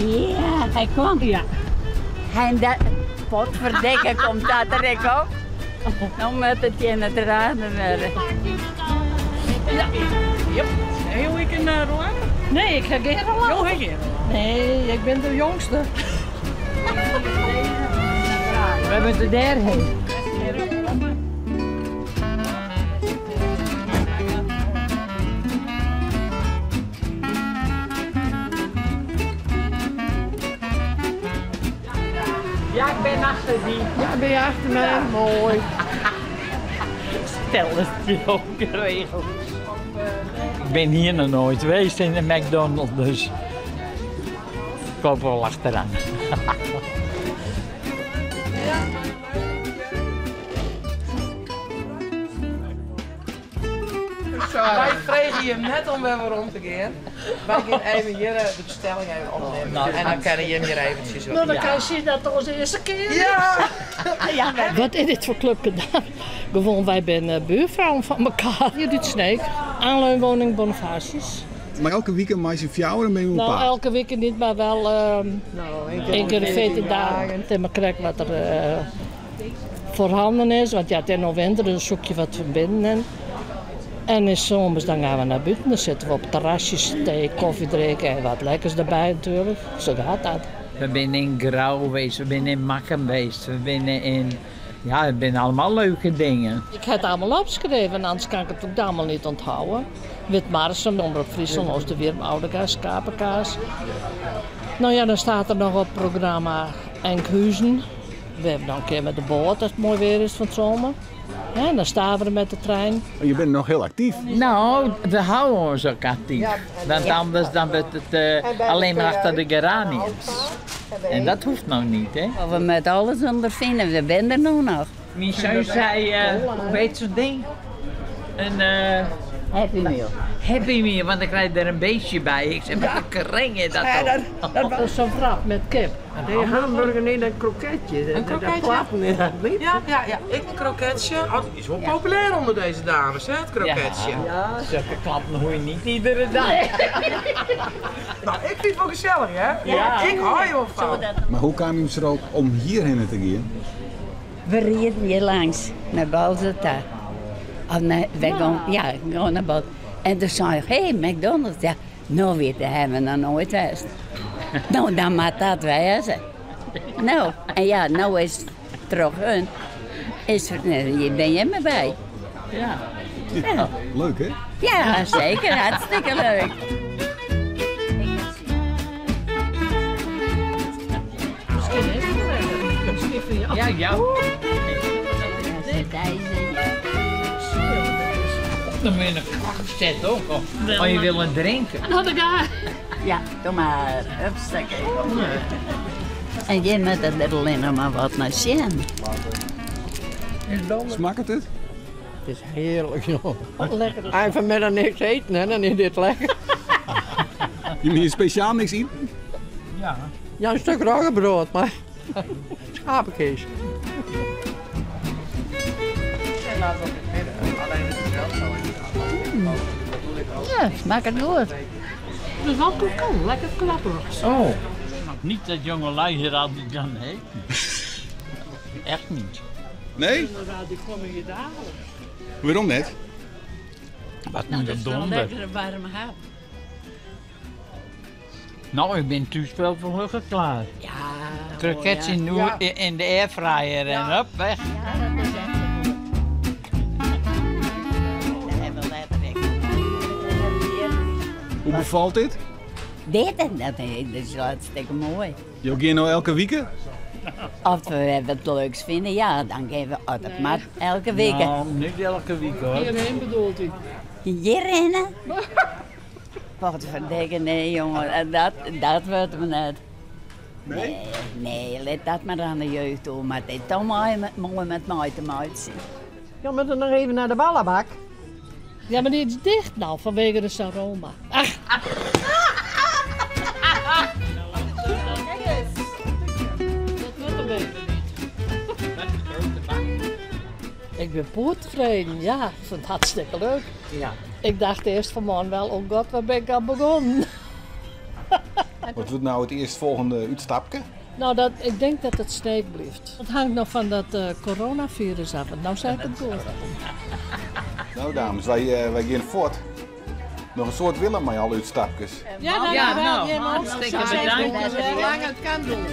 Ja, hy komt. Ja. En dat, potverdikke komt dat der ek op. No moat it tsjin it raden wurde. Ja. Yep. Heel ik in rollator? Nee, ik ha gjin rollator. Jo ha gjin rollator? Nee, ik bin de jongste. We moeten dêrhinne. Ja, ik bin achter dy. Ja, bin je achter my? Moai. Stel it je ook geregeld. Ik bin hjir noch noait west yn de McDonald's, dus ik loop wol achteroan. Wy freegje jim net om wer werom te gean. Wy gean even hjir de bestelling even opnimme en dan kinne jim hjir eventsjes wat No, dan kan je zien dat het onze eerste keer is. Ja! Wat is dit foar klupke dan? Gewoan, wy binne buurfrouwen fan mekaar. Hjir út Sneek, aanleunwoning Bonifatius. Mar elke wike mei syn fjouweren binne jo op No, paad? elke wike net, mar wel ien kear de 14 dagen. It is mar krekt wat der foarhanden is, want ja, it is no winter, dus dan soek je wat fan binnen en. En yn somers dan gean we nei bûten, dan sitte we op terrasjes tee, kofje drinke en wat lekkers derby natuerlik. Sa gaat dat. We binne yn Grou west, we binne yn Makkum west, we binne yn, ja, it binne allegear leuke dingen. Ik ha it allemaal opskreven, anders kan ik it ook allemaal niet onthouden. Witmarsum, Omrop Fryslân, Oosterwierrum, Oudegast, Skapekaas. No ja, dan staat der noch op programma Enkhuizen. We hawwe dan in kear met de boat as it moai weer is fan 't zomer. En dan Staveren met de trein. Je binne noch hiel aktyf. No, we houwe ons ook aktyf. Want anders dan wurdt it allinne mar achter de geraniums. En dat hoecht no niet, hè? We moatte alles ûnderfine, we binne der no noch. Myn seun sei, hoe heet zo'n ding? In Happy Meal. Happy Meal, want dan krij je der in beestje by. Ik sei, wat in kreng is dat toch? Dat is zo'n wrap met kip. Nee, hamburger, nee, dat kroketje. Een kroketje? Dat platten in dat niet. Ja, ja, ja. Ik een kroketje. Oh, die is wel populair onder deze dames, hè, het kroketje. Ja, zulke klappen hoor je niet iedere dag. Nou, ik vind het wel gezellig, hè? Ja. Ik hou er wel van. Mar hoe kaam jim derop om hjirhinne te gean? We rieden hjir langs nei Boalsert ta. Of nee, wy gongen, ja, gewoan nei Boalsert. En doe sei ik, hé, McDonald's. Ja, no wit, dêr hawwe we noch noait west. No, dan moat dat wêze. No, en ja, no is it troch hun, is, nee, hjir bin jimme by. Ja. Ja. Leuk, hè? Ja, seker. Hartstikke leuk. Miskien is it lekker. Miskien fyn je Ja, ja. Dan moet je een kracht zetten ook. Of je wil een drinken. Nou, daar ga je. Ja, doe mar. Hupsakee. En jim moatte der allinnich mar wat nei sjen. Smakket it? It is hearlik, joh. Lekker. Ein fanmiddei niks iten, hè, dan is dit lekker. Jim hiene spesjaal niks iten? Ja. Ja, in stik roggebroad, mei skapekeas. Ja, smakket goed. Het is wel krokant, lekker klapperig. Oh. Niet dat jongelui hier altijd gaan eten. Echt niet. Nee? Die komme hjir daliks. Wêrom net? Wat Nou, een dat is wel donder. lekker warme hap. Nou, ik ben thuis wel vlugger klaar. Ja. Krokets oh, ja. in de airfryer en hup, weg. Ja, dat is echt goed. Dat hebben we letterlijk. Hoe befalt dit? Dit en dat is hartstikke moai. Jo gean no elke wike? As we wat leuks fine, ja, dan gean we oh, dat moat elke wike. Nou, niet elke wike hoor. Hjirhin bedoelt hy. Hjirhinne? Potverdikke, nee jongen, dat, dat wurdt 'm net. Nee? Nee, lit dat mar oan de jeugd oer, mar it is toch moai, moai met mei te meitsjen. Jo moatte noch even nei de ballebak. Ja, mar dy is dicht no fanwege de saroma. Ach! Dat wurdt 'm even niet. Ik bin poer tefreden, ja. Ik fyn it hartstikke leuk. Ja. Ik dacht earst fan moarn wel, oh god, wêr bin ik oan begûn? Wat wurdt no it earstfolgjende útstapke? Nou, dat, ik denk dat it Sneek bliuwt. It hangt noch fan dat eh, coronavirus af. Want no sei ik it goed. No dames, wy, eh, wy gean fuort. Noch in soad wille mei alle útstapkes. Ja, Ja, dankjewel. nou, hartstikke bedankt. Zolang het kan doen.